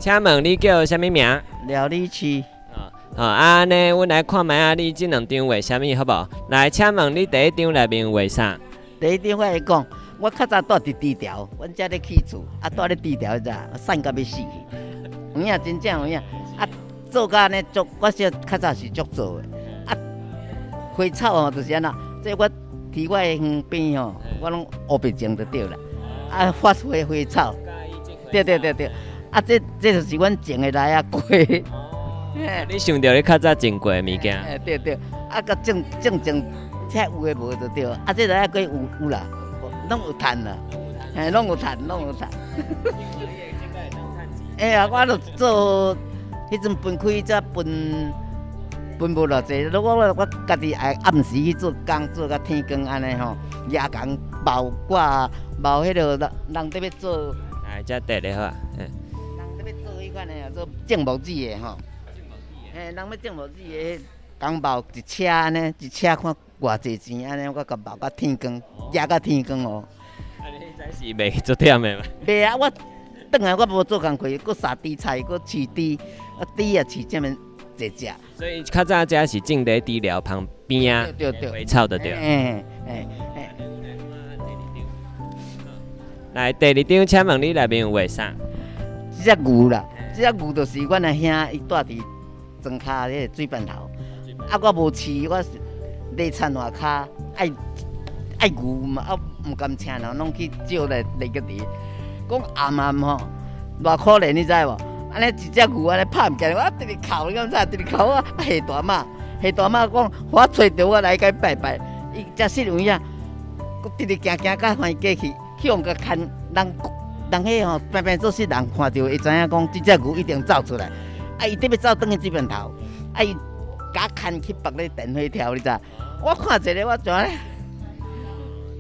請問你叫啥物名？廖理痴。好，按呢，阮來看覓仔，你這兩張畫啥物好無？來，請問你第一張內面畫啥？第一張我會講，我較早住佇豬寮，阮遮咧起厝，啊住咧豬寮，知散甲欲死去。有影，真正有影，啊做甲按呢足，我說較早是足做的。啊，花草吼就是按怎，這我佇我的園邊吼，我攏烏白種就對啦。啊，發花花草，對對對對，啊這這就是阮種的來啊過。你想著你較早種過的物件？對對，啊，佮種種種，這有的無就對。啊，這來啊過有有啦，攏有趁啦，嘿，攏有趁，攏有趁。哎呀，我著做，彼陣分開才分分無偌濟，如果我我家己愛暗時去做工，做甲天光按呢吼，夜工包掛包彼个人人佇欲做。來，這綴咧好啊。人佇欲做彼款的，做種木子的吼。嘿，人欲種木子的，工包一車按呢，一車看偌濟錢按呢，我共包甲天光，夜甲天光哦。啊，你彼陣是袂足忝的嗎？袂啊，我轉來我無做工課，閣殺豬菜，閣飼豬，啊豬也飼這麼濟隻。所以較早遮是種佇豬寮旁邊啊，對對花草就對。嘿嘿嘿。來，第二張，請問你內面有畫啥？這隻牛啦，這隻牛就是阮阿兄伊住佇莊跤彼個水泮頭，啊我無飼，我犁田外跤愛愛牛嘛，啊毋甘請人，攏去借來犁個地。講暗暗吼，偌可憐你知無？按呢一隻牛按呢拍毋見，我直直哭，你敢知？直直哭啊！下大媽，下大媽講，我揣著我來共伊拜拜。伊才實有影，閣直直行行到橫過去，去予共牽人人彼吼平平做事人看著會知影講，這隻牛一定走出來。啊！伊得欲走轉去水泮頭，啊！伊共牽去縛咧電火條，你知？我看一个我就按呢，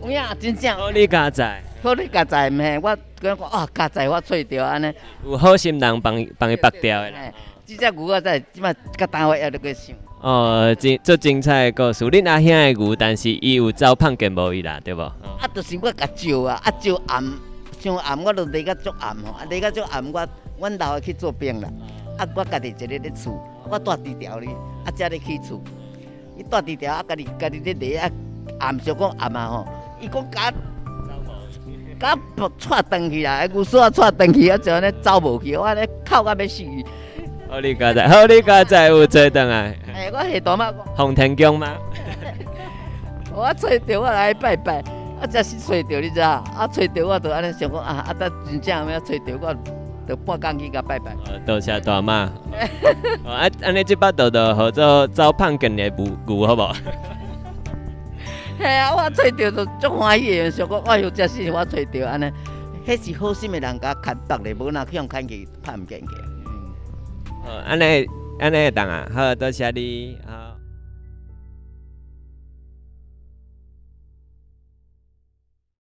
有影真正。好你佳哉，好你佳哉，毋是？我感覺啊，佳哉我揣著按呢。有好心人幫幫伊縛掉的。這隻牛我在這擺佮單位猶咧閣想。哦，真足精彩的故事。恁阿兄的牛，但是伊有走碰見無伊啦，對無？啊，就是我共照啊，啊照暗，傷暗我就犁甲足暗吼，啊犁甲足暗，我阮老的去做兵啦。啊，我家己一个咧厝，我住豬寮哩，啊，遮咧起厝。伊住豬寮，啊，家己家己咧犁啊，暗小講暗啊吼，伊講共共帶轉去啦，牛索仔帶轉去，啊，就按呢走無去，我按呢哭甲欲死。好你佳哉，好你佳哉有揣轉來。欸，我下大媽講。奉天宮嗎？我揣著我來拜拜，啊，才是揣著你知影？啊，揣著我就按呢想講啊，啊，得真正欲揣著我。就半工去共拜拜。多謝大媽。啊，按呢這擺就就號做走胖近的牛牛好無？嘿啊，我揣著就足歡喜的，想講哎喲，這是我揣著按呢，彼是好心的人共牽縛咧，無若去予牽去拍毋見去。好，按呢按呢會當啊，好，多謝你。好。